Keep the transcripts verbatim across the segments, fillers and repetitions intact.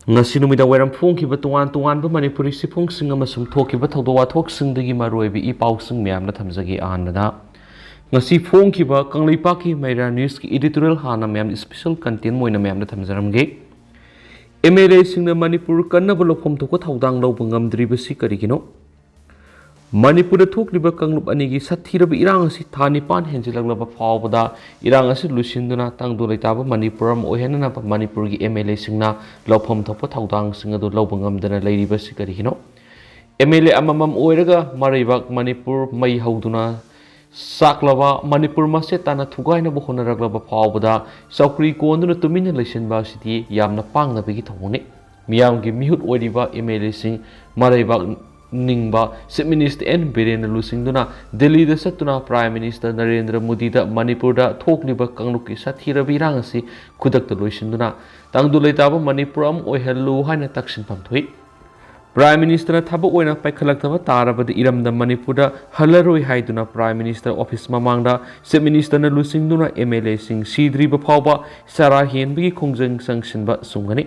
ꯉꯁꯤ ꯅꯨꯃꯤꯗꯥꯡ ꯋꯥꯏꯔꯝ ꯐꯣꯡꯈꯤꯕ ꯇꯣꯉꯥꯟ ꯇꯣꯉꯥꯟꯕ ꯃꯅꯤꯄꯨꯔꯤ ꯁꯤꯐꯣꯡꯁꯤꯡ ꯑꯃꯁꯨꯡ ꯊꯣꯛꯈꯤꯕ ꯊꯧꯗꯣꯛ ꯋꯥꯊꯣꯛꯁꯤꯡꯗꯒꯤ ꯃꯔꯨꯑꯣꯏꯕ ꯏ ꯄꯥꯎꯁꯤꯡ ꯃꯌꯥꯝꯅ ꯊꯝꯖꯒꯦ꯫ ꯑꯍꯥꯟꯕꯗ, ꯉꯁꯤ ꯐꯣꯡꯈꯤꯕ ꯀꯪꯂꯩꯄꯥꯛꯀꯤ ꯃꯩꯔꯥ ꯅ꯭ꯌꯨꯁꯀꯤ editorial ꯍꯥꯟꯅ ꯃꯌꯥꯝ special content ꯑꯣꯏꯅ ꯃꯌꯥꯝꯗ ꯊꯝꯖꯔꯝꯒꯦ꯫ MLAꯁꯤꯡꯅ ꯃꯅꯤꯄꯨꯔ ꯀꯟꯅꯕ ꯂꯧꯐꯝ ꯊꯣꯛꯄ ꯊꯧꯗꯥꯡ ꯂꯧꯕ ꯉꯝꯗ꯭ꯔꯤꯕꯁꯤ ꯀꯔꯤꯒꯤꯅꯣ? ꯃꯅꯤꯄꯨꯔꯗ ꯊꯣꯛꯂꯤꯕ ꯀꯥꯡꯂꯨꯞ ꯑꯅꯤꯒꯤ ꯁꯥꯊꯤꯔꯕ ꯏꯔꯥꯡ ꯑꯁꯤ ꯊꯥ ꯅꯤꯄꯥꯟ ꯍꯦꯟꯖꯤꯜꯂꯛꯂꯕ ꯐꯥꯎꯕꯗ ꯏꯔꯥꯡ ꯑꯁꯤ ꯂꯣꯏꯁꯤꯟꯗꯨꯅ ꯇꯪꯗꯨ ꯂꯩꯇꯥꯕ ꯃꯅꯤꯄꯨꯔ ꯑꯃ ꯑꯣꯏꯍꯟꯅꯅꯕ ꯃꯅꯤꯄꯨꯔꯒꯤ MLAꯁꯤꯡꯅ ꯂꯧꯐꯝ ꯊꯣꯛꯄ ꯊꯧꯗꯥꯡꯁꯤꯡ ꯑꯗꯨ ꯂꯧꯕ ꯉꯝꯗꯅ ꯂꯩꯔꯤꯕꯁꯤ ꯀꯔꯤꯒꯤꯅꯣ? MLA ꯑꯃꯃꯝ ꯑꯣꯏꯔꯒ ꯃꯔꯩꯕꯥꯛ ꯃꯅꯤꯄꯨꯔ ꯃꯩ ꯍꯧꯗꯨꯅ ꯆꯥꯛꯂꯕ ꯃꯅꯤꯄꯨꯔ ꯃꯆꯦꯠ ꯇꯥꯅ ꯊꯨꯒꯥꯏꯅꯕ ꯍꯣꯠꯅꯔꯛꯂꯕ ꯐꯥꯎꯕꯗ ꯆꯧꯀ꯭ꯔꯤ ꯀꯣꯟꯗꯨꯅ ꯇꯨꯃꯤꯟꯅ ꯂꯩꯁꯤꯟꯕ ꯑꯁꯤꯗꯤ ꯌꯥꯝꯅ ꯄꯥꯡꯗꯕꯒꯤ ꯊꯧꯑꯣꯡꯅꯤ꯫ ꯃꯤꯌꯥꯝꯒꯤ ꯃꯤꯍꯨꯠ ꯑꯣꯏꯔꯤꯕ MLAꯁꯤꯡ ꯃꯔꯩꯕꯥꯛ ꯅꯤꯡꯕ Chief Minister ꯑꯦꯟ ꯕꯤꯔꯦꯟꯅ ꯂꯨꯆꯤꯡꯗꯨꯅ ꯗꯤꯜꯂꯤꯗ ꯆꯠꯇꯨꯅ Prime Minister ꯅꯔꯦꯟꯗ꯭ꯔ ꯃꯣꯗꯤꯗ ꯃꯅꯤꯄꯨꯔꯗ ꯊꯣꯛꯂꯤꯕ ꯀꯥꯡꯂꯨꯞꯀꯤ ꯁꯥꯊꯤꯔꯕ ꯏꯔꯥꯡ ꯑꯁꯤ ꯈꯨꯗꯛꯇ ꯂꯣꯏꯁꯤꯟꯗꯨꯅ ꯇꯪꯗꯨ ꯂꯩꯇꯥꯕ ꯃꯅꯤꯄꯨꯔ ꯑꯃ ꯑꯣꯏꯍꯜꯂꯨ ꯍꯥꯏꯅ ꯇꯛꯁꯤꯟꯐꯝ ꯊꯣꯛꯏ꯫ Prime Ministerꯅ ꯊꯕꯛ ꯑꯣꯏꯅ ꯄꯥꯏꯈꯠꯂꯛꯇꯕ ꯇꯥꯔꯕꯗꯤ ꯏꯔꯝꯗꯝ ꯃꯅꯤꯄꯨꯔꯗ ꯍꯜꯂꯔꯣꯏ ꯍꯥꯏꯗꯨꯅ Prime Minister office ꯃꯃꯥꯡꯗ Chief Ministerꯅ ꯂꯨꯆꯤꯡꯗꯨꯅ MLAꯁꯤꯡ ꯁꯤꯗ꯭ꯔꯤꯕ ꯐꯥꯎꯕ ꯆꯔꯥ ꯍꯦꯟꯕꯒꯤ ꯈꯣꯡꯖꯪ ꯆꯪꯁꯤꯟꯕ ꯆꯨꯝꯒꯅꯤ꯫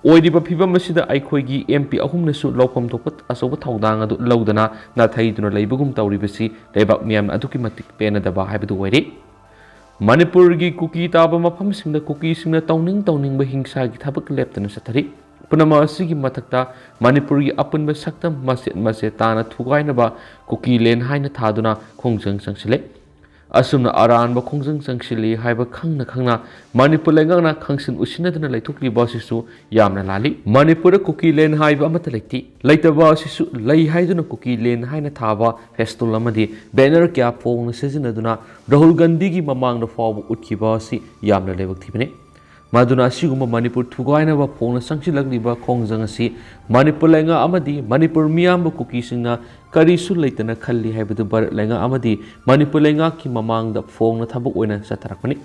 ꯑꯣꯏꯔꯤꯕ ꯐꯤꯕꯝ ꯑꯁꯤꯗ ꯑꯩꯈꯣꯏꯒꯤ MP ꯑꯍꯨꯝꯅꯁꯨ ꯂꯧꯐꯝ ꯊꯣꯛꯄ ꯑꯆꯧꯕ ꯊꯧꯗꯥꯡ ꯑꯗꯨ ꯂꯧꯗꯅ ꯅꯥꯊꯩꯗꯨꯅ ꯂꯩꯕꯒꯨꯝ ꯇꯧꯔꯤꯕꯁꯤ ꯂꯩꯕꯥꯛ ꯃꯤꯌꯥꯝꯅ ꯑꯗꯨꯛꯀꯤ ꯃꯇꯤꯛ ꯄꯦꯟꯅꯗꯕ ꯍꯥꯏꯕꯗꯨ ꯑꯣꯏꯔꯦ꯫ ꯃꯅꯤꯄꯨꯔꯒꯤ ꯀꯨꯀꯤ ꯇꯥꯕ ꯃꯐꯝꯁꯤꯡꯗ ꯀꯨꯀꯤꯁꯤꯡꯅ ꯇꯧꯅꯤꯡ ꯇꯧꯅꯤꯡꯕ ꯍꯤꯡꯁꯥꯒꯤ ꯊꯕꯛ ꯂꯦꯞꯇꯅ ꯆꯠꯊꯔꯤ꯫ ꯄꯨꯝꯅꯃꯛ ꯑꯁꯤꯒꯤ ꯃꯊꯛꯇ ꯃꯅꯤꯄꯨꯔꯒꯤ ꯑꯄꯨꯟꯕ ꯁꯛꯇꯝ ꯃꯆꯦꯠ ꯃꯆꯦꯠ ꯇꯥꯅ ꯊꯨꯒꯥꯏꯅꯕ ꯀꯨꯀꯤ ꯂꯦꯟ ꯍꯥꯏꯅ ꯊꯥꯗꯨꯅ ꯈꯣꯡꯖꯪ ꯆꯪꯁꯤꯜꯂꯦ꯫ ꯑꯁꯨꯝꯅ ꯑꯔꯥꯟꯕ ꯈꯣꯡꯖꯪ ꯆꯪꯁꯤꯜꯂꯤ ꯍꯥꯏꯕ ꯈꯪꯅ ꯈꯪꯅ ꯃꯅꯤꯄꯨꯔ ꯂꯩꯉꯥꯛꯅ ꯈꯪꯁꯤꯟ ꯎꯁꯤꯟꯅꯗꯨꯅ ꯂꯩꯊꯣꯛꯂꯤꯕ ꯑꯁꯤꯁꯨ ꯌꯥꯝꯅ ꯂꯥꯜꯂꯤ꯫ ꯃꯅꯤꯄꯨꯔꯗ ꯀꯨꯀꯤ ꯂꯦꯟ ꯍꯥꯏꯕ ꯑꯃꯠꯇ ꯂꯩꯇꯦ꯫ ꯂꯩꯇꯕ ꯑꯁꯤꯁꯨ ꯂꯩ ꯍꯥꯏꯗꯨꯅ ꯀꯨꯀꯤ ꯂꯦꯟ ꯍꯥꯏꯅ ꯊꯥꯕ ꯐꯦꯁꯇꯨꯜ ꯑꯃꯗꯤ ꯕꯦꯅꯔ ꯀꯌꯥ ꯐꯣꯡꯅ ꯁꯤꯖꯤꯟꯅꯗꯨꯅ ꯔꯥꯍꯨꯜ ꯒꯥꯟꯙꯤꯒꯤ ꯃꯃꯥꯡꯗ ꯐꯥꯎꯕ ꯎꯠꯈꯤꯕ ꯑꯁꯤ ꯌꯥꯝꯅ ꯂꯥꯏꯕꯛ ꯊꯤꯕꯅꯤ꯫ ꯃꯗꯨꯅ ꯑꯁꯤꯒꯨꯝꯕ ꯃꯅꯤꯄꯨꯔ ꯊꯨꯒꯥꯏꯅꯕ ꯐꯣꯡꯅ ꯆꯪꯁꯤꯜꯂꯛꯂꯤꯕ ꯈꯣꯡꯖꯪ ꯑꯁꯤ ꯃꯅꯤꯄꯨꯔ ꯂꯩꯉꯥꯛ ꯑꯃꯗꯤ ꯃꯅꯤꯄꯨꯔ ꯃꯤꯌꯥꯝꯕ ꯀꯨꯀꯤꯁꯤꯡꯅ ꯀꯔꯤꯁꯨ ꯂꯩꯇꯅ ꯈꯜꯂꯤ ꯍꯥꯏꯕꯗꯨ ꯚꯥꯔꯠ ꯂꯩꯉꯥꯛ ꯑꯃꯗꯤ ꯃꯅꯤꯄꯨꯔ ꯂꯩꯉꯥꯛꯀꯤ ꯃꯃꯥꯡꯗ ꯐꯣꯡꯅ ꯊꯕꯛ ꯑꯣꯏꯅ ꯆꯠꯊꯔꯛꯄꯅꯤ꯫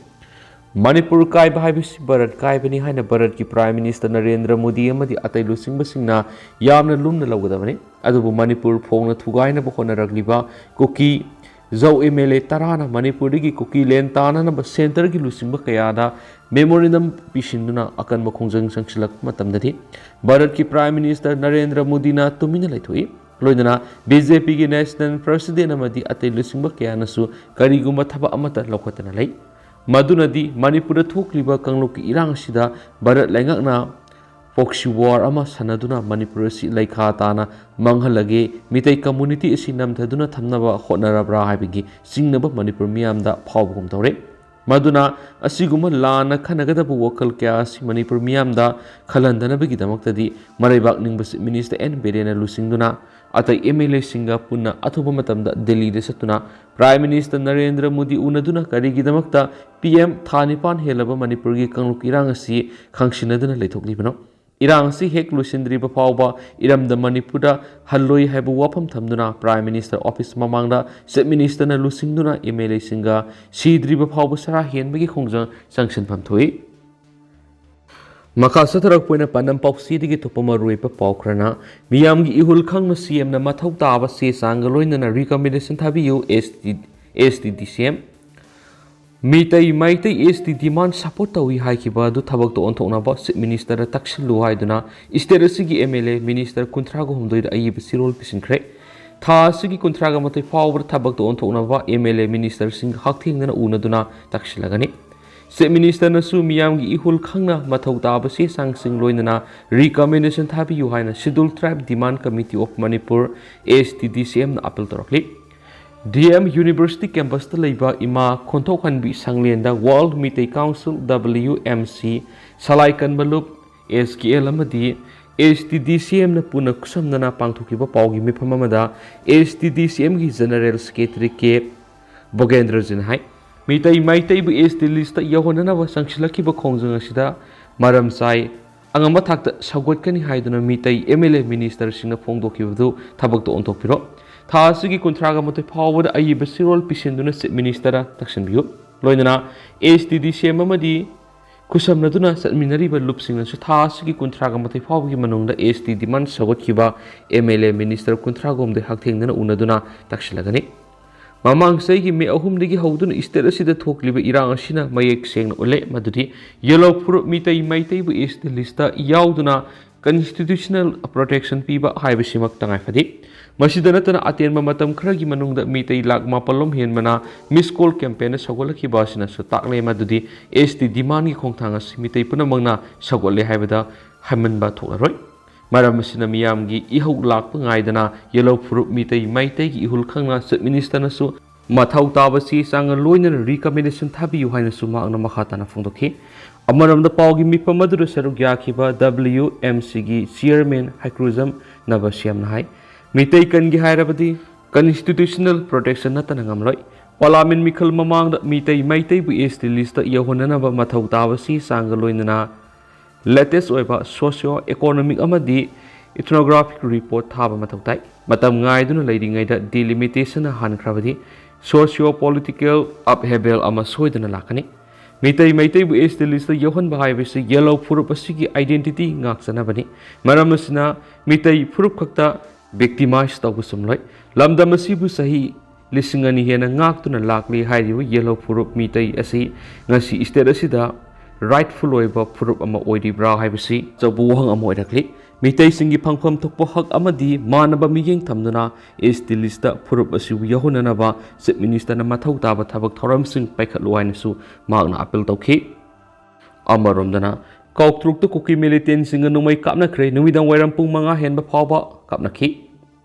ꯃꯅꯤꯄꯨꯔ ꯀꯥꯏꯕ ꯍꯥꯏꯕꯁꯤ ꯚꯥꯔꯠ ꯀꯥꯏꯕꯅꯤ ꯍꯥꯏꯅ ꯚꯥꯔꯠꯀꯤ Prime Minister ꯅꯔꯦꯟꯗ꯭ꯔ ꯃꯣꯗꯤ ꯑꯃꯗꯤ ꯑꯇꯩ ꯂꯨꯆꯤꯡꯕꯁꯤꯡꯅ ꯌꯥꯝꯅ ꯂꯨꯝꯅ ꯂꯧꯒꯗꯕꯅꯤ꯫ ꯑꯗꯨꯕꯨ ꯃꯅꯤꯄꯨꯔ ꯐꯣꯡꯅ ꯊꯨꯒꯥꯏꯅꯕ ꯍꯣꯠꯅꯔꯛꯂꯤꯕ ꯀꯨꯀꯤ ꯖꯧ MLA ꯇꯔꯥꯅ ꯃꯅꯤꯄꯨꯔꯗꯒꯤ ꯀꯨꯀꯤ ꯂꯦꯟ ꯇꯥꯅꯅꯕ centreꯒꯤ ꯂꯨꯆꯤꯡꯕ ꯀꯌꯥꯗ memorandum ꯄꯤꯁꯤꯟꯗꯨꯅ ꯑꯀꯟꯕ ꯈꯣꯡꯖꯪ ꯆꯪꯁꯤꯜꯂꯛꯄ ꯃꯇꯝꯗꯗꯤ ꯚꯥꯔꯠꯀꯤ Prime Minister ꯅꯔꯦꯟꯗ꯭ꯔ ꯃꯣꯗꯤꯅ ꯇꯨꯃꯤꯟꯅ ꯂꯩꯊꯣꯛꯏ꯫ ꯂꯣꯏꯅꯅ BJPꯒꯤ National President ꯑꯃꯗꯤ ꯑꯇꯩ ꯂꯨꯆꯤꯡꯕ ꯀꯌꯥꯅꯁꯨ ꯀꯔꯤꯒꯨꯝꯕ ꯊꯕꯛ ꯑꯃꯠꯇ ꯂꯧꯈꯠꯇꯅ ꯂꯩ꯫ ꯃꯗꯨꯅꯗꯤ ꯃꯅꯤꯄꯨꯔꯗ ꯊꯣꯛꯂꯤꯕ ꯀꯥꯡꯂꯨꯞꯀꯤ ꯏꯔꯥꯡ ꯑꯁꯤꯗ ꯚꯥꯔꯠ ꯂꯩꯉꯥꯛꯅ proxy war ꯑꯃ ꯁꯥꯟꯅꯗꯨꯅ ꯃꯅꯤꯄꯨꯔ ꯑꯁꯤ ꯂꯩꯈꯥ ꯇꯥꯅ ꯃꯥꯡꯍꯜꯂꯒꯦ, ꯃꯤꯇꯩ community ꯑꯁꯤ ꯅꯝꯊꯗꯨꯅ ꯊꯝꯅꯕ ꯍꯣꯠꯅꯔꯕ꯭ꯔꯥ ꯍꯥꯏꯕꯒꯤ ꯆꯤꯡꯅꯕ ꯃꯅꯤꯄꯨꯔ ꯃꯤꯌꯥꯝꯗ ꯐꯥꯎꯕꯒꯨꯝ ꯇꯧꯔꯦ꯫ ꯃꯗꯨꯅ ꯑꯁꯤꯒꯨꯝꯕ ꯂꯥꯟꯅ ꯈꯟꯅꯒꯗꯕ ꯋꯥꯈꯜ ꯀꯌꯥ ꯑꯁꯤ ꯃꯅꯤꯄꯨꯔ ꯃꯤꯌꯥꯝꯗ ꯈꯜꯍꯟꯗꯅꯕꯒꯤꯗꯃꯛꯇꯗꯤ ꯃꯔꯩꯕꯥꯛ ꯅꯤꯡꯕ Chief Minister ꯑꯦꯟ ꯕꯤꯔꯦꯟꯅ ꯂꯨꯆꯤꯡꯗꯨꯅ ꯑꯇꯩ MLAꯁꯤꯡꯒ ꯄꯨꯟꯅ ꯑꯊꯨꯕ ꯃꯇꯝꯗ ꯗꯤꯜꯂꯤꯗ ꯆꯠꯇꯨꯅ Prime Minister ꯅꯔꯦꯟꯗ꯭ꯔ ꯃꯣꯗꯤ ꯎꯅꯗꯨꯅ ꯀꯔꯤꯒꯤꯗꯃꯛꯇ PM ꯊꯥ ꯅꯤꯄꯥꯟ ꯍꯦꯜꯂꯕ ꯃꯅꯤꯄꯨꯔꯒꯤ ꯀꯥꯡꯂꯨꯞ ꯏꯔꯥꯡ ꯑꯁꯤ ꯈꯪꯁꯤꯟꯅꯗꯨꯅ ꯂꯩꯊꯣꯛꯂꯤꯕꯅꯣ? ꯏꯔꯥꯡ ꯑꯁꯤ ꯍꯦꯛ ꯂꯣꯏꯁꯤꯟꯗ꯭ꯔꯤꯕ ꯐꯥꯎꯕ ꯏꯔꯝꯗꯝ ꯃꯅꯤꯄꯨꯔꯗ ꯍꯜꯂꯣꯏ ꯍꯥꯏꯕ ꯋꯥꯐꯝ ꯊꯝꯗꯨꯅ Prime Minister Office ꯃꯃꯥꯡꯗ Chief Ministerꯅ ꯂꯨꯆꯤꯡꯗꯨꯅ MLAꯁꯤꯡꯒ ꯁꯤꯗ꯭ꯔꯤꯕ ꯐꯥꯎꯕ ꯁꯔꯥ ꯍꯦꯟꯕꯒꯤ ꯈꯣꯡꯖꯪ ꯆꯪꯁꯤꯟꯐꯝ ꯊꯣꯛꯏ꯫ ꯃꯈꯥ ꯆꯠꯊꯔꯛꯄ ꯑꯣꯏꯅ ꯄꯥꯟꯗꯝ ꯄꯥꯎꯆꯦꯗꯒꯤ ꯊꯣꯛꯄ ꯃꯔꯨꯑꯣꯏꯕ ꯄꯥꯎ ꯈꯔꯅ, ꯃꯤꯌꯥꯝꯒꯤ ꯏꯍꯨꯜ ꯈꯪꯅ CMꯅ ꯃꯊꯧ ꯇꯥꯕ ꯆꯦ ꯆꯥꯡꯒ ꯂꯣꯏꯅꯅ recommendation ꯊꯥꯕꯤꯌꯨ, ST, STDCM꯫ Meitei Meitei ST demand support ꯇꯧꯏ ꯍꯥꯏꯈꯤꯕ ꯑꯗꯨ ꯊꯕꯛꯇ ꯑꯣꯟꯊꯣꯛꯅꯕ Chief Ministerꯗ ꯇꯛꯁꯤꯜꯂꯨ ꯍꯥꯏꯗꯨꯅ state ꯑꯁꯤꯒꯤ MLA Minister ꯀꯨꯟꯊ꯭ꯔꯥꯒ ꯍꯨꯝꯗꯣꯏꯗ ꯑꯏꯕ ꯆꯦꯔꯣꯜ ꯄꯤꯁꯤꯟꯈ꯭ꯔꯦ꯫ ꯊꯥ ꯑꯁꯤꯒꯤ ꯀꯨꯟꯊ꯭ꯔꯥꯒ ꯃꯥꯊꯣꯏ ꯐꯥꯎꯕꯗ ꯊꯕꯛꯇ ꯑꯣꯟꯊꯣꯛꯅꯕ MLA Ministerꯁꯤꯡꯒ ꯍꯛꯊꯦꯡꯅꯅ ꯎꯅꯗꯨꯅ ꯇꯛꯁꯤꯜꯂꯒꯅꯤ꯫ Chief Ministerꯅꯁꯨ ꯃꯤꯌꯥꯝꯒꯤ ꯏꯍꯨꯜ ꯈꯪꯅ ꯃꯊꯧ ꯇꯥꯕ ꯆꯦ ꯆꯥꯡꯁꯤꯡ ꯂꯣꯏꯅꯅ recommendation ꯊꯥꯕꯤꯌꯨ ꯍꯥꯏꯅ Scheduled Tribe Demand Committee of Manipur, STDCMꯅ appeal ꯇꯧꯔꯛꯂꯤ꯫ DM University campusꯇ ꯂꯩꯕ ꯏꯃꯥ ꯈꯣꯟꯊꯣꯛꯍꯟꯕꯤ ꯁꯪꯂꯦꯟꯗ World ꯃꯤꯇꯩ Council, WMC, ꯁꯂꯥꯏ ꯀꯟꯕ ꯂꯨꯞ, SKL ꯑꯃꯗꯤ STDCMꯅ ꯄꯨꯟꯅ ꯈꯨꯠꯁꯝꯅꯅ ꯄꯥꯡꯊꯣꯛꯈꯤꯕ ꯄꯥꯎꯒꯤ ꯃꯤꯐꯝ ꯑꯃꯗ STDCMꯒꯤ General Secretary ꯀꯦ ꯕꯣꯒꯦꯟꯗ꯭ꯔꯖꯤꯅ ꯍꯥꯏ, ꯃꯤꯇꯩ ꯃꯩꯇꯩꯕꯨ ST listꯇ ꯌꯧꯍꯟꯅꯅꯕ ꯆꯪꯁꯤꯜꯂꯛꯈꯤꯕ ꯈꯣꯡꯖꯪ ꯑꯁꯤꯗ ꯃꯔꯝ ꯆꯥꯏ, ꯑꯉꯝꯕ ꯊꯥꯛꯇ ꯁꯧꯒꯠꯀꯅꯤ ꯍꯥꯏꯗꯨꯅ ꯃꯤꯇꯩ MLA Ministerꯁꯤꯡꯅ ꯐꯣꯡꯗꯣꯛꯈꯤꯕꯗꯨ ꯊꯕꯛꯇ ꯑꯣꯟꯊꯣꯛꯄꯤꯔꯣ꯫ ꯊꯥ ꯑꯁꯤꯒꯤ ꯀꯨꯟꯊ꯭ꯔꯥꯒ ꯃꯥꯊꯣꯏ ꯐꯥꯎꯕꯗ ꯑꯏꯕ ꯆꯦꯔꯣꯜ ꯄꯤꯁꯤꯟꯗꯨꯅ Chief Ministerꯗ ꯇꯛꯁꯤꯟꯕꯤꯌꯨ꯫ ꯂꯣꯏꯅꯅ STDCM ꯑꯃꯗꯤ ꯈꯨꯠꯁꯝꯅꯗꯨꯅ ꯆꯠꯃꯤꯟꯅꯔꯤꯕ ꯂꯨꯞꯁꯤꯡꯅꯁꯨ ꯊꯥ ꯑꯁꯤꯒꯤ ꯀꯨꯟꯊ꯭ꯔꯥꯒ ꯃꯥꯊꯣꯏ ꯐꯥꯎꯕꯒꯤ ꯃꯅꯨꯡꯗ ST demand ꯁꯧꯒꯠꯈꯤꯕ MLA Minister ꯀꯨꯟꯊ꯭ꯔꯥꯒ ꯍꯨꯝꯗꯣꯏ ꯍꯛꯊꯦꯡꯅꯅ ꯎꯅꯗꯨꯅ ꯇꯛꯁꯤꯜꯂꯒꯅꯤ꯫ ꯃꯃꯥꯡ ꯆꯍꯤꯒꯤ ꯃꯦ ꯑꯍꯨꯝꯗꯒꯤ ꯍꯧꯗꯨꯅ state ꯑꯁꯤꯗ ꯊꯣꯛꯂꯤꯕ ꯏꯔꯥꯡ ꯑꯁꯤꯅ ꯃꯌꯦꯛ ꯁꯦꯡꯅ ꯎꯠꯂꯦ ꯃꯗꯨꯗꯤ ꯌꯦꯜꯂꯧ ꯐꯨꯔꯨꯞ Meitei ꯃꯩꯇꯩꯕꯨ S T listꯇ ꯌꯥꯎꯗꯨꯅ constitutional protection ꯄꯤꯕ ꯍꯥꯏꯕꯁꯤꯃꯛ ꯇꯉꯥꯏ ꯐꯗꯦ꯫ ꯃꯁꯤꯗ ꯅꯠꯇꯅ ꯑꯇꯦꯟꯕ ꯃꯇꯝ ꯈꯔꯒꯤ ꯃꯅꯨꯡꯗ ꯃꯤꯇꯩ ꯂꯥꯈ ꯃꯥꯄꯜ ꯂꯣꯝ ꯍꯦꯟꯕꯅ Miss Call campaignꯅ ꯁꯧꯒꯠꯂꯛꯈꯤꯕ ꯑꯁꯤꯅꯁꯨ ꯇꯥꯛꯂꯦ ꯃꯗꯨꯗꯤ S T demandꯒꯤ ꯈꯣꯡꯊꯥꯡ ꯑꯁꯤ ꯃꯤꯇꯩ ꯄꯨꯝꯅꯃꯛꯅ ꯁꯧꯒꯠꯂꯦ ꯍꯥꯏꯕꯗ ꯍꯥꯏꯃꯟꯕ ꯊꯣꯛꯂꯔꯣꯏ꯫ ꯃꯔꯝ ꯑꯁꯤꯅ ꯃꯤꯌꯥꯝꯒꯤ ꯏꯍꯧ ꯂꯥꯛꯄ ꯉꯥꯏꯗꯅ ꯌꯦꯜꯂꯧ ꯐꯨꯔꯨꯞ ꯃꯤꯇꯩ ꯃꯩꯇꯩꯒꯤ ꯏꯍꯨꯜ ꯈꯪꯅ Chief Ministerꯅꯁꯨ ꯃꯊꯧ ꯇꯥꯕ ꯆꯦ ꯆꯥꯡꯒ ꯂꯣꯏꯅꯅ recommendation ꯊꯥꯕꯤꯌꯨ ꯍꯥꯏꯅꯁꯨ ꯃꯍꯥꯛꯅ ꯃꯈꯥ ꯇꯥꯅ ꯐꯣꯡꯗꯣꯛꯈꯤ꯫ ꯑꯃꯔꯣꯝꯗ ꯄꯥꯎꯒꯤ ꯃꯤꯐꯝ ꯑꯗꯨꯗ ꯁꯔꯨꯛ ꯌꯥꯈꯤꯕ W M Cꯒꯤ chairman ꯍꯩꯀ꯭ꯔꯨꯖꯝ ꯅꯕꯁ꯭ꯌꯥꯝꯅ ꯍꯥꯏ, ꯃꯤꯇꯩ ꯀꯟꯒꯦ ꯍꯥꯏꯔꯕꯗꯤ constitutional protection ꯅꯠꯇꯅ ꯉꯝꯂꯣꯏ꯫ Parliament ꯃꯤꯈꯜ ꯃꯃꯥꯡꯗ ꯃꯤꯇꯩ ꯃꯩꯇꯩꯕꯨ S T listꯇ ꯌꯧꯍꯟꯅꯅꯕ ꯃꯊꯧ ꯇꯥꯕ ꯆꯦ ꯆꯥꯡꯒ ꯂꯣꯏꯅꯅ latest ꯑꯣꯏꯕ socio economic ꯑꯃꯗꯤ ethnographic report ꯊꯥꯕ ꯃꯊꯧ ꯇꯥꯏ꯫ ꯃꯇꯝ ꯉꯥꯏꯗꯨꯅ ꯂꯩꯔꯤꯉꯩꯗ delimitationna ꯍꯟꯈ꯭ꯔꯕꯗꯤ socio political upheaval ꯑꯃ ꯁꯣꯏꯗꯅ ꯂꯥꯛꯀꯅꯤ꯫ ꯃꯤꯇꯩ ꯃꯩꯇꯩꯕꯨ S T listꯇ ꯌꯧꯍꯟꯕ ꯍꯥꯏꯕꯁꯤ ꯌꯦꯜꯂꯧ ꯐꯨꯔꯨꯞ ꯑꯁꯤꯒꯤ identity ꯉꯥꯛꯆꯅꯕꯅꯤ꯫ ꯃꯔꯝ ꯑꯁꯤꯅ ꯃꯤꯇꯩ ꯐꯨꯔꯨꯞ ꯈꯛꯇ victimize ꯇꯧꯕ ꯆꯨꯝꯂꯣꯏ꯫ ꯂꯝꯗꯝ ꯑꯁꯤꯕꯨ ꯆꯍꯤ ꯂꯤꯁꯤꯡ ꯑꯅꯤ ꯍꯦꯟꯅ ꯉꯥꯛꯇꯨꯅ ꯂꯥꯛꯂꯤ ꯍꯥꯏꯔꯤꯕ ꯌꯦꯜꯂꯧ ꯐꯨꯔꯨꯞ ꯃꯤꯇꯩ ꯑꯁꯤ ꯉꯁꯤ state ꯑꯁꯤꯗ rightful ꯑꯣꯏꯕ ꯐꯨꯔꯨꯞ ꯑꯃ ꯑꯣꯏꯔꯤꯕ꯭ꯔꯥ ꯍꯥꯏꯕꯁꯤ ꯑꯆꯧꯕ ꯋꯥꯍꯪ ꯑꯃ ꯑꯣꯏꯔꯛꯂꯤ꯫ ꯃꯤꯇꯩꯁꯤꯡꯒꯤ ꯐꯪꯐꯝ ꯊꯣꯛꯄ ꯍꯛ ꯑꯃꯗꯤ ꯃꯥꯟꯅꯕ ꯃꯤꯠꯌꯦꯡ ꯊꯝꯗꯨꯅ S T listꯇ ꯐꯨꯔꯨꯞ ꯑꯁꯤꯕꯨ ꯌꯧꯍꯟꯅꯅꯕ Chief Ministerꯅ ꯃꯊꯧ ꯇꯥꯕ ꯊꯕꯛ ꯊꯧꯔꯝꯁꯤꯡ ꯄꯥꯏꯈꯠꯂꯨ ꯍꯥꯏꯅꯁꯨ ꯃꯍꯥꯛꯅ appeal ꯇꯧꯈꯤ꯫ ꯑꯃꯔꯣꯝꯗꯅ ꯀꯥꯎꯇ꯭ꯔꯨꯛꯇ ꯀꯨꯀꯤ militantꯁꯤꯡꯒ ꯅꯣꯡꯃꯩ ꯀꯥꯞꯅꯈ꯭ꯔꯦ꯫ ꯅꯨꯃꯤꯗꯥꯡ ꯋꯥꯏꯔꯝ ꯄꯨꯡ ꯃꯉꯥ ꯍꯦꯟꯕ ꯐꯥꯎꯕ ꯀꯥꯞꯅꯈꯤ꯫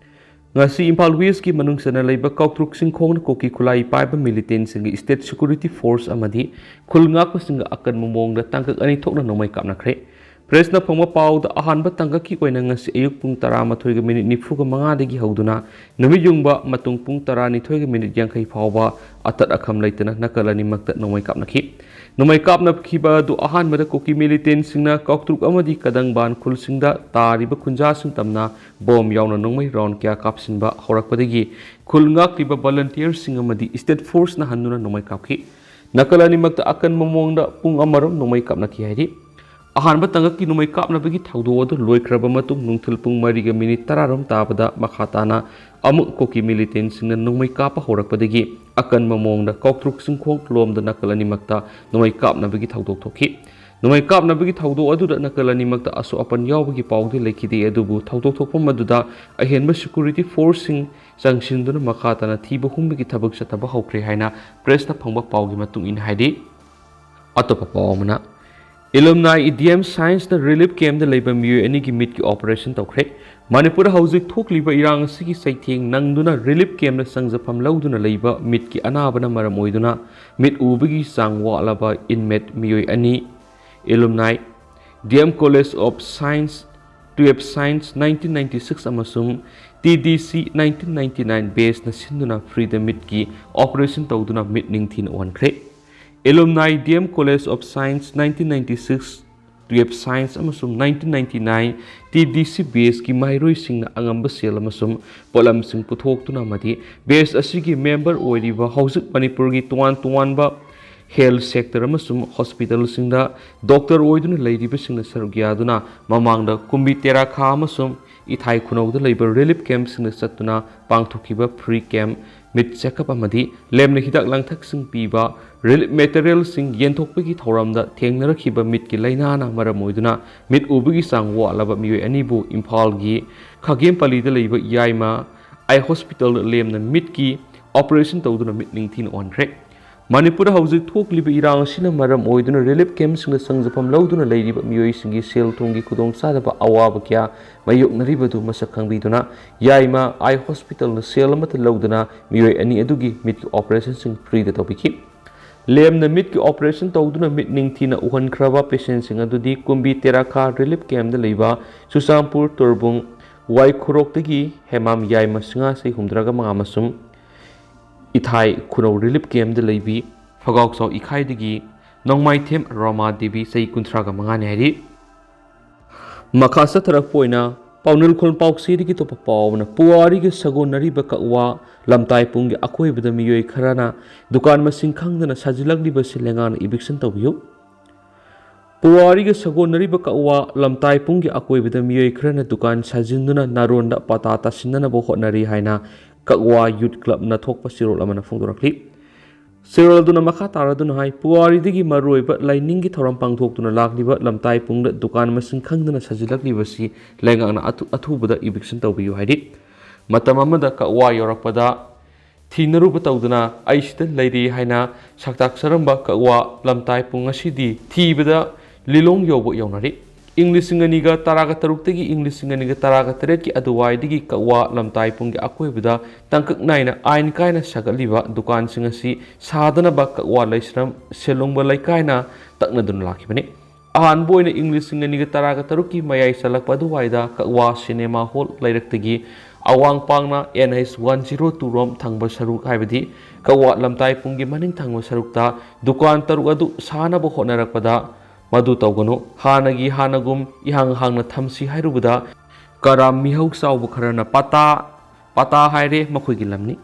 ꯉꯁꯤ ꯏꯝꯐꯥꯜ Westꯀꯤ ꯃꯅꯨꯡ ꯆꯟꯅ ꯂꯩꯕ ꯀꯥꯎꯇ꯭ꯔꯨꯛ ꯆꯤꯡꯈꯣꯡꯗ ꯀꯨꯀꯤ ꯈꯨꯠꯂꯥꯏ ꯄꯥꯏꯕ militantꯁꯤꯡꯒ state security force ꯑꯃꯗꯤ ꯈꯨꯜ ꯉꯥꯛꯄꯁꯤꯡꯒ ꯑꯀꯟꯕ ꯃꯑꯣꯡꯗ ꯇꯥꯡꯀꯛ ꯑꯅꯤ ꯊꯣꯛꯅ ꯅꯣꯡꯃꯩ ꯀꯥꯞꯅꯈ꯭ꯔꯦ꯫ Pressꯅ ꯐꯪꯕ ꯄꯥꯎꯗ ꯑꯍꯥꯟꯕ ꯇꯥꯡꯀꯛꯀꯤ ꯑꯣꯏꯅ ꯉꯁꯤ ꯑꯌꯨꯛ ꯄꯨꯡ ꯇꯔꯥꯃꯥꯊꯣꯏꯒ minute ꯅꯤꯐꯨꯒ ꯃꯉꯥꯗꯒꯤ ꯍꯧꯗꯨꯅ ꯅꯨꯃꯤꯠ ꯌꯨꯡꯕ ꯃꯇꯨꯡ ꯄꯨꯡ ꯇꯔꯥꯅꯤꯊꯣꯏꯒ minute ꯌꯥꯡꯈꯩ ꯐꯥꯎꯕ ꯑꯇꯠ ꯑꯈꯝ ꯂꯩꯇꯅ ꯅꯥꯀꯜ ꯑꯅꯤꯃꯛꯇ ꯅꯣꯡꯃꯩ ꯀꯥꯞꯅꯈꯤ꯫ ꯅꯣꯡꯃꯩ ꯀꯥꯞꯅꯈꯤꯕ ꯑꯗꯨ ꯑꯍꯥꯟꯕꯗ ꯀꯨꯀꯤ militantꯁꯤꯡꯅ ꯀꯥꯎꯇ꯭ꯔꯨꯛ ꯑꯃꯗꯤ ꯀꯗꯪꯕꯥꯟ ꯈꯨꯜꯁꯤꯡꯗ ꯇꯥꯔꯤꯕ ꯈꯨꯟꯖꯥꯁꯤꯡ ꯇꯝꯅ bomb ꯌꯥꯎꯅ ꯅꯣꯡꯃꯩ round ꯀꯌꯥ ꯀꯥꯞꯁꯤꯟꯕ ꯍꯧꯔꯛꯄꯗꯒꯤ ꯈꯨꯜ ꯉꯥꯛꯂꯤꯕ volunteerꯁꯤꯡ ꯑꯃꯗꯤ state forceꯅ ꯍꯟꯗꯨꯅ ꯅꯣꯡꯃꯩ ꯀꯥꯞꯈꯤ꯫ ꯅꯥꯀꯜ ꯑꯅꯤꯃꯛꯇ ꯑꯀꯟꯕ ꯃꯑꯣꯡꯗ ꯄꯨꯡ ꯑꯃꯔꯣꯝ ꯅꯣꯡꯃꯩ ꯀꯥꯞꯅꯈꯤ ꯍꯥꯏꯔꯤ꯫ ꯑꯍꯥꯟꯕ ꯇꯥꯡꯀꯛꯀꯤ ꯅꯣꯡꯃꯩ ꯀꯥꯞꯅꯕꯒꯤ ꯊꯧꯗꯣꯛ ꯑꯗꯨ ꯂꯣꯏꯈ꯭ꯔꯕ ꯃꯇꯨꯡ ꯅꯨꯡꯊꯤꯜ ꯄꯨꯡ ꯃꯔꯤꯒ ꯃꯤꯅꯤꯠ ꯇꯔꯥꯔꯣꯝ ꯇꯥꯕꯗ ꯃꯈꯥ ꯇꯥꯅ ꯑꯃꯨꯛ ꯀꯨꯀꯤ ꯃꯤꯂꯤꯇꯦꯟꯁꯤꯡꯅ ꯅꯣꯡꯃꯩ ꯀꯥꯞꯄ ꯍꯧꯔꯛꯄꯗꯒꯤ ꯑꯀꯟꯕ ꯃꯑꯣꯡꯗ ꯀꯥꯎꯇ꯭ꯔꯨꯛ ꯆꯤꯡꯈꯣꯡ ꯂꯣꯝꯗ ꯅꯥꯀꯜ ꯑꯅꯤꯃꯛꯇ ꯅꯣꯡꯃꯩ ꯀꯥꯞꯅꯕꯒꯤ ꯊꯧꯗꯣꯛ ꯊꯣꯛꯈꯤ꯫ ꯅꯣꯡꯃꯩ ꯀꯥꯞꯅꯕꯒꯤ ꯊꯧꯗꯣꯛ ꯑꯗꯨꯗ ꯅꯥꯀꯜ ꯑꯅꯤꯃꯛꯇ ꯑꯁꯣꯛ ꯑꯄꯟ ꯌꯥꯎꯕꯒꯤ ꯄꯥꯎꯗꯤ ꯂꯩꯈꯤꯗꯦ, ꯑꯗꯨꯕꯨ ꯊꯧꯗꯣꯛ ꯊꯣꯛꯐꯝ ꯑꯗꯨꯗ ꯑꯍꯦꯟꯕ ꯁꯦꯀ꯭ꯌꯨꯔꯤꯇꯤ ꯐꯣꯔꯁꯁꯤꯡ ꯆꯪꯁꯤꯟꯗꯨꯅ ꯃꯈꯥ ꯇꯥꯅ ꯊꯤꯕ ꯍꯨꯝꯕꯒꯤ ꯊꯕꯛ ꯆꯠꯊꯕ ꯍꯧꯈ꯭ꯔꯦ ꯍꯥꯏꯅ ꯄ꯭ꯔꯦꯁꯇ ꯐꯪꯕ ꯄꯥꯎꯒꯤ ꯃꯇꯨꯡ ꯏꯟꯅ ꯍꯥꯏꯔꯤ꯫ ꯑꯇꯣꯞꯄ ꯄꯥꯎ ꯑꯃꯅ, ꯏꯂꯨꯝꯅꯥꯏ ꯗꯤ ꯑꯦꯝ ꯁꯥꯏꯟꯁꯅ ꯔꯤꯂꯤꯐ ꯀꯦꯝꯗ ꯂꯩꯕ ꯃꯤꯑꯣꯏ ꯑꯅꯤꯒꯤ ꯃꯤꯠꯀꯤ ꯑꯣꯄꯔꯦꯁꯟ ꯇꯧꯈ꯭ꯔꯦ꯫ ꯃꯅꯤꯄꯨꯔꯗ ꯍꯧꯖꯤꯛ ꯊꯣꯛꯂꯤꯕ ꯏꯔꯥꯡ ꯑꯁꯤꯒꯤ ꯆꯩꯊꯦꯡ ꯅꯪꯗꯨꯅ ꯔꯤꯂꯤꯐ ꯀꯦꯝꯗ ꯆꯪꯖꯐꯝ ꯂꯧꯗꯨꯅ ꯂꯩꯕ ꯃꯤꯠꯀꯤ ꯑꯅꯥꯕꯅ ꯃꯔꯝ ꯑꯣꯏꯗꯨꯅ ꯃꯤꯠ ꯎꯕꯒꯤ ꯆꯥꯡ ꯋꯥꯠꯂꯕ ꯏꯟꯃꯦꯠ ꯃꯤꯑꯣꯏ ꯑꯅꯤ, alumni D M college of science, twelfth science nineteen ninety six ꯑꯃꯁꯨꯡ T D C nineteen ninety nine ꯕꯦꯁꯅ ꯁꯤꯟꯗꯨꯅ ꯐ꯭ꯔꯤꯗ ꯃꯤꯠꯀꯤ ꯑꯣꯄꯔꯦꯁꯟ ꯇꯧꯗꯨꯅ ꯃꯤꯠ ꯅꯤꯡꯊꯤꯅ ꯎꯍꯟꯈ꯭ꯔꯦ꯫ Alumni D M college of science nineteen ninety six, twelfth science ꯑꯃꯁꯨꯡ nineteen ninety nine T D C ꯕꯦꯁꯀꯤ ꯃꯍꯩꯔꯣꯏꯁꯤꯡꯅ ꯑꯉꯝꯕ ꯁꯦꯜ ꯑꯃꯁꯨꯡ ꯄꯣꯠꯂꯝꯁꯤꯡ ꯄꯨꯊꯣꯛꯇꯨꯅ ꯑꯃꯗꯤ ꯕꯦꯁ ꯑꯁꯤꯒꯤ ꯃꯦꯝꯕꯔ ꯑꯣꯏꯔꯤꯕ ꯍꯧꯖꯤꯛ ꯃꯅꯤꯄꯨꯔꯒꯤ ꯇꯣꯉꯥꯟ ꯇꯣꯉꯥꯟꯕ ꯍꯦꯜꯊ ꯁꯦꯛꯇꯔ ꯑꯃꯁꯨꯡ ꯍꯣꯁꯄꯤꯇꯥꯜꯁꯤꯡꯗ ꯗꯣꯛꯇꯔ ꯑꯣꯏꯗꯨꯅ ꯂꯩꯔꯤꯕꯁꯤꯡꯅ ꯁꯔꯨꯛ ꯌꯥꯗꯨꯅ ꯃꯃꯥꯡꯗ ꯀꯨꯝꯕꯤ ꯇꯦꯔꯥꯈꯥ ꯑꯃꯁꯨꯡ ꯏꯊꯥꯏ ꯈꯨꯅꯧꯗ ꯂꯩꯕ ꯔꯤꯂꯤꯐ ꯀꯦꯝꯞꯁꯤꯡꯗ ꯆꯠꯇꯨꯅ ꯄꯥꯡꯊꯣꯛꯈꯤꯕ ꯐ꯭ꯔꯤ ꯀꯦꯝꯞ, ꯃꯤꯠ ꯆꯦꯛꯑꯞ ꯑꯃꯗꯤ ꯂꯦꯝꯅ ꯍꯤꯗꯥꯛ ꯂꯥꯡꯊꯛꯁꯤꯡ ꯄꯤꯕ, ꯔꯤꯂꯤꯐ ꯃꯦꯇꯔꯤꯌꯦꯜꯁꯤꯡ ꯌꯦꯟꯊꯣꯛꯄꯒꯤ ꯊꯧꯔꯝꯗ ꯊꯦꯡꯅꯔꯛꯈꯤꯕ ꯃꯤꯠꯀꯤ ꯂꯥꯏꯅꯥꯅ ꯃꯔꯝ ꯑꯣꯏꯗꯨꯅ ꯃꯤꯠ ꯎꯕꯒꯤ ꯆꯥꯡ ꯋꯥꯠꯂꯕ ꯃꯤꯑꯣꯏ ꯑꯅꯤꯕꯨ ꯏꯝꯐꯥꯜꯒꯤ ꯈꯥꯒꯦꯝꯄꯜꯂꯤꯗ ꯂꯩꯕ ꯌꯥꯏꯃ ꯑꯥꯏ ꯍꯣꯁꯄꯤꯇꯥꯜꯗ ꯂꯦꯝꯅ ꯃꯤꯠꯀꯤ ꯑꯣꯄꯔꯦꯁꯟ ꯇꯧꯗꯨꯅ ꯃꯤꯠ ꯅꯤꯡꯊꯤꯅ ꯎꯍꯟꯈ꯭ꯔꯦ꯫ ꯃꯅꯤꯄꯨꯔꯗ ꯍꯧꯖꯤꯛ ꯊꯣꯛꯂꯤꯕ ꯏꯔꯥꯡ ꯑꯁꯤꯅ ꯃꯔꯝ ꯑꯣꯏꯗꯨꯅ ꯔꯤꯂꯤꯐ ꯀꯦꯝꯞꯁꯤꯡꯗ ꯆꯪꯖꯐꯝ ꯂꯧꯗꯨꯅ ꯂꯩꯔꯤꯕ ꯃꯤꯑꯣꯏꯁꯤꯡꯒꯤ ꯁꯦꯜ ꯊꯨꯝꯒꯤ ꯈꯨꯗꯣꯡꯆꯥꯗꯕ ꯑꯋꯥꯕ ꯀꯌꯥ ꯃꯥꯌꯣꯛꯅꯔꯤꯕꯗꯨ ꯃꯁꯛ ꯈꯪꯕꯤꯗꯨꯅ ꯌꯥꯏꯃ ꯑꯥꯏ ꯍꯣꯁꯄꯤꯇꯥꯜꯅ ꯁꯦꯜ ꯑꯃꯠꯇ ꯂꯧꯗꯅ ꯃꯤꯑꯣꯏ ꯑꯅꯤ ꯑꯗꯨꯒꯤ ꯃꯤꯠꯀꯤ ꯑꯣꯄꯔꯦꯁꯟꯁꯤꯡ ꯐ꯭ꯔꯤꯗ ꯇꯧꯕꯤꯈꯤ꯫ ꯂꯦꯝꯅ ꯃꯤꯠꯀꯤ ꯑꯣꯄꯔꯦꯁꯟ ꯇꯧꯗꯨꯅ ꯃꯤꯠ ꯅꯤꯡꯊꯤꯅ ꯎꯍꯟꯈ꯭ꯔꯕ ꯄꯦꯁꯦꯟꯁꯤꯡ ꯑꯗꯨꯗꯤ ꯀꯨꯝꯕꯤ ꯇꯦꯔꯥꯈꯥ ꯔꯤꯂꯤꯐ ꯀꯦꯝꯞꯗ ꯂꯩꯕ ꯆꯨꯔꯆꯥꯟꯄꯨꯔ ꯇꯣꯔꯕꯨꯡ ꯋꯥꯏꯈꯣꯔꯣꯛꯇꯒꯤ ꯍꯦꯃꯥꯝ ꯌꯥꯏꯃ ꯁꯤꯡꯉꯥ ꯆꯍꯤ ꯍꯨꯝꯐꯨꯇꯔꯥꯒ ꯃꯉꯥ ꯑꯃꯁꯨꯡ ꯏꯊꯥꯏ ꯈꯨꯅꯧ ꯔꯤꯂꯤꯐ ꯀꯦꯝꯞꯗ ꯂꯩꯕꯤ ꯐꯒꯥꯎꯆꯥꯎ ꯏꯈꯥꯏꯗꯒꯤ ꯅꯣꯡꯃꯥꯏꯊꯦꯝ ꯔꯣꯃꯥ ꯗꯦꯕꯤ ꯆꯍꯤ ꯀꯨꯟꯊ꯭ꯔꯥꯒ ꯃꯉꯥꯅꯤ ꯍꯥꯏꯔꯤ꯫ ꯃꯈꯥ ꯆꯠꯊꯔꯛꯄ ꯑꯣꯏꯅ ꯄꯥꯎꯅꯤꯜꯈꯣꯜ ꯄꯥꯎꯆꯦꯗꯒꯤ ꯑꯇꯣꯞꯄ ꯄꯥꯎ ꯑꯃꯅ, ꯄꯨꯋꯥꯔꯤꯒ ꯁꯥꯒꯣꯟꯅꯔꯤꯕ ꯀꯛꯋꯥ ꯂꯝꯇꯥꯏꯄꯨꯡꯒꯤ ꯑꯀꯣꯏꯕꯗ ꯃꯤꯑꯣꯏ ꯈꯔꯅ ꯗꯨꯀꯥꯟ ꯃꯁꯤꯡ ꯈꯪꯗꯅ ꯁꯥꯖꯤꯜꯂꯛꯂꯤꯕꯁꯤ ꯂꯩꯉꯥꯛꯅ ꯏꯚꯤꯛꯁꯟ ꯇꯧꯕꯤꯌꯨ꯫ ꯄꯨꯋꯥꯔꯤꯒ ꯁꯥꯒꯣꯟꯅꯔꯤꯕ ꯀꯛꯋꯥ ꯂꯝꯇꯥꯏꯄꯨꯡꯒꯤ ꯑꯀꯣꯏꯕꯗ ꯃꯤꯑꯣꯏ ꯈꯔꯅ ꯗꯨꯀꯥꯟ ꯁꯥꯖꯤꯟꯗꯨꯅ ꯅꯥꯔꯣꯟꯗ ꯄꯥꯇꯥ ꯇꯥꯁꯤꯟꯅꯅꯕ ꯍꯣꯠꯅꯔꯤ ꯍꯥꯏꯅ ꯀꯛꯋꯥ ꯌꯨꯠ ꯀ꯭ꯂꯕꯅ ꯊꯣꯛꯄ ꯆꯦꯔꯣꯜ ꯑꯃꯅ ꯐꯣꯡꯗꯣꯔꯛꯂꯤ꯫ ꯆꯦꯔꯣꯜ ꯑꯗꯨꯅ ꯃꯈꯥ ꯇꯥꯔꯗꯨꯅ ꯍꯥꯏ, ꯄꯨꯋꯥꯔꯤꯗꯒꯤ ꯃꯔꯨꯑꯣꯏꯕ ꯂꯥꯏꯅꯤꯡꯒꯤ ꯊꯧꯔꯝ ꯄꯥꯡꯊꯣꯛꯇꯨꯅ ꯂꯥꯛꯂꯤꯕ ꯂꯝꯇꯥꯏꯄꯨꯡꯗ ꯗꯨꯀꯥꯟ ꯃꯁꯤꯡ ꯈꯪꯗꯅ ꯁꯥꯖꯤꯜꯂꯛꯂꯤꯕꯁꯤ ꯂꯩꯉꯥꯛꯅ ꯑꯊꯨ-, ꯑꯊꯨꯕꯗ eviction ꯇꯧꯕꯤꯌꯨ ꯍꯥꯏꯔꯤ꯫ ꯃꯇꯝ ꯑꯃꯗ ꯀꯛꯋꯥ ꯌꯧꯔꯛꯄꯗ ꯊꯤꯅꯔꯨꯕ ꯇꯧꯗꯨꯅ ꯑꯩ ꯁꯤꯗ ꯂꯩꯔꯤ ꯍꯥꯏꯅ ꯁꯛꯇꯥꯛꯆꯔꯝꯕ ꯀꯛꯋꯥ ꯂꯝꯇꯥꯏꯄꯨꯡ ꯑꯁꯤꯗꯤ ꯊꯤꯕꯗ ꯂꯤꯂꯣꯡ ꯌꯧꯕ ꯌꯧꯅꯔꯤ꯫ ꯏꯪ ꯂꯤꯁꯤꯡ ꯑꯅꯤꯒ ꯇꯔꯥꯒ ꯇꯔꯨꯛꯇꯒꯤ ꯏꯪ ꯂꯤꯁꯤꯡ ꯑꯅꯤꯒ ꯇꯔꯥꯒ ꯇꯔꯦꯠꯀꯤ ꯑꯗꯨꯋꯥꯏꯗꯒꯤ ꯀꯛꯋꯥ ꯂꯝꯇꯥꯏꯄꯨꯡꯒꯤ ꯑꯀꯣꯏꯕꯗ ꯇꯥꯡꯀꯛ ꯅꯥꯏꯅ ꯑꯥꯏꯟ ꯀꯥꯏꯅ ꯁꯥꯒꯠꯂꯤꯕ ꯗꯨꯀꯥꯟꯁꯤꯡ ꯑꯁꯤ ꯁꯥꯗꯅꯕ ꯀꯛꯋꯥ ꯂꯩꯁ꯭ꯔꯝ ꯁꯦꯂꯨꯡꯕ ꯂꯩꯀꯥꯏꯅ ꯇꯛꯅꯗꯨꯅ ꯂꯥꯛꯈꯤꯕꯅꯤ꯫ ꯑꯍꯥꯟꯕ ꯑꯣꯏꯅ ꯏꯪ ꯂꯤꯁꯤꯡ ꯑꯅꯤꯒ ꯇꯔꯥꯒ ꯇꯔꯨꯛꯀꯤ ꯃꯌꯥꯏ ꯆꯜꯂꯛꯄ ꯑꯗꯨꯋꯥꯏꯗ ꯀꯛꯋꯥ ꯁꯤꯅꯦꯃꯥ ꯍꯣꯜ ꯂꯩꯔꯛꯇꯒꯤ ꯑꯋꯥꯡ ꯄꯥꯡꯅ N H one zero two ꯔꯣꯝ ꯊꯪꯕ ꯁꯔꯨꯛ, ꯍꯥꯏꯕꯗꯤ ꯀꯛꯋꯥ ꯂꯝꯇꯥꯏꯄꯨꯡꯒꯤ ꯃꯅꯤꯡ ꯊꯪꯕ ꯁꯔꯨꯛꯇ ꯗꯨꯀꯥꯟ ꯇꯔꯨꯛ ꯑꯗꯨ ꯁꯥꯅꯕ ꯍꯣꯠꯅꯔꯛꯄꯗ, "ꯃꯗꯨ ꯇꯧꯒꯅꯨ, ꯍꯥꯟꯅꯒꯤ ꯍꯥꯟꯅꯒꯨꯝ ꯏꯍꯥꯡ ꯍꯥꯡꯅ ꯊꯝꯁꯤ" ꯍꯥꯏꯔꯨꯕꯗ, ꯀꯔꯥꯝ ꯃꯤꯍꯧ ꯆꯥꯎꯕ ꯈꯔꯅ ꯄꯥꯇꯥ, ꯄꯥꯇꯥ ꯍꯥꯏꯔꯦ, ꯃꯈꯣꯏꯒꯤ ꯂꯝꯅꯤ꯫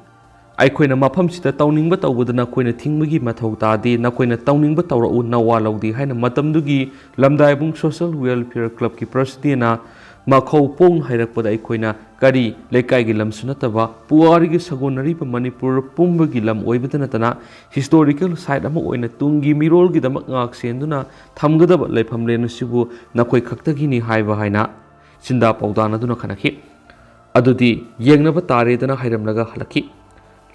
ꯑꯩꯈꯣꯏꯅ ꯃꯐꯝꯁꯤꯗ ꯇꯧꯅꯤꯡꯕ ꯇꯧꯕꯗ ꯅꯈꯣꯏꯅ ꯊꯤꯡꯕꯒꯤ ꯃꯊꯧ ꯇꯥꯗꯦ, ꯅꯈꯣꯏꯅ ꯇꯧꯅꯤꯡꯕ ꯇꯧꯔꯛꯎ, ꯅꯋꯥ ꯂꯧꯗꯦ ꯍꯥꯏꯅ ꯃꯇꯝꯗꯨꯒꯤ ꯂꯝꯗꯥꯏꯕꯨꯡ Social Welfare Clubꯀꯤ presidentꯅ ꯃꯈꯧ ꯄꯣꯡꯅ ꯍꯥꯏꯔꯛꯄꯗ, ꯑꯩꯈꯣꯏꯅ ꯀꯔꯤ ꯂꯩꯀꯥꯏꯒꯤ ꯂꯝꯁꯨ ꯅꯠꯇꯕ, ꯄꯨꯋꯥꯔꯤꯒꯤ ꯁꯥꯒꯣꯟꯅꯔꯤꯕ ꯃꯅꯤꯄꯨꯔ ꯄꯨꯝꯕꯒꯤ ꯂꯝ ꯑꯣꯏꯕꯗ ꯅꯠꯇꯅ, historical site ꯑꯃ ꯑꯣꯏꯅ ꯇꯨꯡꯒꯤ ꯃꯤꯔꯣꯜꯒꯤꯗꯃꯛ ꯉꯥꯛ ꯁꯦꯟꯗꯨꯅ ꯊꯝꯒꯗꯕ ꯂꯩꯐꯝꯂꯦꯟ ꯑꯁꯤꯕꯨ ꯅꯈꯣꯏ ꯈꯛꯇꯒꯤꯅꯤ ꯍꯥꯏꯕ ꯍꯥꯏꯅ ꯆꯤꯟꯗꯥ ꯄꯥꯎꯗꯥꯅꯗꯨꯅ ꯈꯟꯅꯈꯤ꯫ ꯑꯗꯨꯗꯤ ꯌꯦꯡꯅꯕ ꯇꯥꯔꯦꯗꯅ ꯍꯥꯏꯔꯝꯂꯒ ꯍꯜꯂꯛꯈꯤ꯫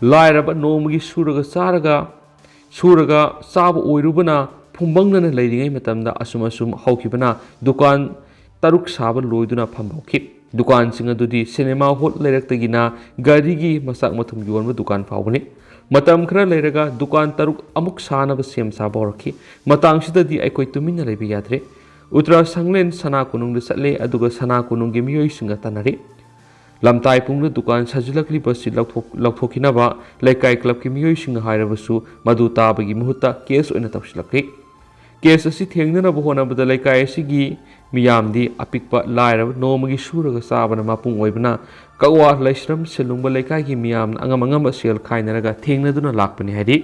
ꯂꯥꯏꯔꯕ ꯅꯣꯡꯃꯒꯤ ꯁꯨꯔꯒ ꯆꯥꯔꯒ, ꯁꯨꯔꯒ ꯆꯥꯕ ꯑꯣꯏꯔꯨꯕꯅ ꯐꯨꯝꯕꯪꯅꯅ ꯂꯩꯔꯤꯉꯩ ꯃꯇꯝꯗ ꯑꯁꯨꯝ ꯑꯁꯨꯝ ꯍꯧꯈꯤꯕꯅ ꯗꯨꯀꯥꯟ ꯇꯔꯨꯛ ꯁꯥꯕ ꯂꯣꯏꯗꯨꯅ ꯐꯝꯕ ꯍꯧꯈꯤ꯫ ꯗꯨꯀꯥꯟꯁꯤꯡ ꯑꯗꯨꯗꯤ ꯁꯤꯅꯦꯃꯥ ꯍꯣꯜ ꯂꯩꯔꯛꯇꯒꯤꯅ ꯒꯥꯔꯤꯒꯤ ꯃꯆꯥꯛ ꯃꯊꯨꯝ ꯌꯣꯟꯕ ꯗꯨꯀꯥꯟ ꯐꯥꯎꯕꯅꯤ꯫ ꯃꯇꯝ ꯈꯔ ꯂꯩꯔꯒ ꯗꯨꯀꯥꯟ ꯇꯔꯨꯛ ꯑꯃꯨꯛ ꯁꯥꯅꯕ ꯁꯦꯝ ꯁꯥꯕ ꯍꯧꯔꯛꯈꯤ꯫ ꯃꯇꯥꯡꯁꯤꯗꯗꯤ ꯑꯩꯈꯣꯏ ꯇꯨꯃꯤꯟꯅ ꯂꯩꯕ ꯌꯥꯗ꯭ꯔꯦ꯫ ꯎꯇ꯭ꯔꯥ ꯁꯪꯂꯦꯟ ꯁꯅꯥ ꯀꯣꯅꯨꯡꯗ ꯆꯠꯂꯦ, ꯑꯗꯨꯒ ꯁꯅꯥ ꯀꯣꯅꯨꯡꯒꯤ ꯃꯤꯑꯣꯏꯁꯤꯡꯒ ꯇꯥꯟꯅꯔꯦ꯫ ꯂꯝꯇꯥꯏꯄꯨꯡꯗ ꯗꯨꯀꯥꯟ ꯁꯥꯖꯤꯜꯂꯛꯂꯤꯕ ꯑꯁꯤ ꯂꯧꯊꯣꯛ-, ꯂꯧꯊꯣꯛꯈꯤꯅꯕ ꯂꯩꯀꯥꯏ ꯀ꯭ꯂꯕꯀꯤ ꯃꯤꯑꯣꯏꯁꯤꯡꯅ ꯍꯥꯏꯔꯕꯁꯨ ꯃꯗꯨ ꯇꯥꯕꯒꯤ ꯃꯍꯨꯠꯇ ꯀꯦꯁ ꯑꯣꯏꯅ ꯇꯧꯁꯤꯜꯂꯛꯂꯤ꯫ ꯀꯦꯁ ꯑꯁꯤ ꯊꯦꯡꯅꯅꯕ ꯍꯣꯠꯅꯕꯗ ꯂꯩꯀꯥꯏ ꯑꯁꯤꯒꯤ ꯃꯤꯌꯥꯝꯗꯤ ꯑꯄꯤꯛꯄ ꯂꯥꯏꯔꯕ ꯅꯣꯡꯃꯒꯤ ꯁꯨꯔꯒ ꯆꯥꯕꯅ ꯃꯄꯨꯡ ꯑꯣꯏꯕꯅ ꯀꯛꯋꯥ ꯂꯩꯁ꯭ꯔꯝ ꯁꯦꯂꯨꯡꯕ ꯂꯩꯀꯥꯏꯒꯤ ꯃꯤꯌꯥꯝꯅ ꯑꯉꯝ ꯑꯉꯝꯕ ꯁꯦꯜ ꯈꯥꯏꯅꯔꯒ ꯊꯦꯡꯅꯗꯨꯅ ꯂꯥꯛꯄꯅꯤ ꯍꯥꯏꯔꯤ꯫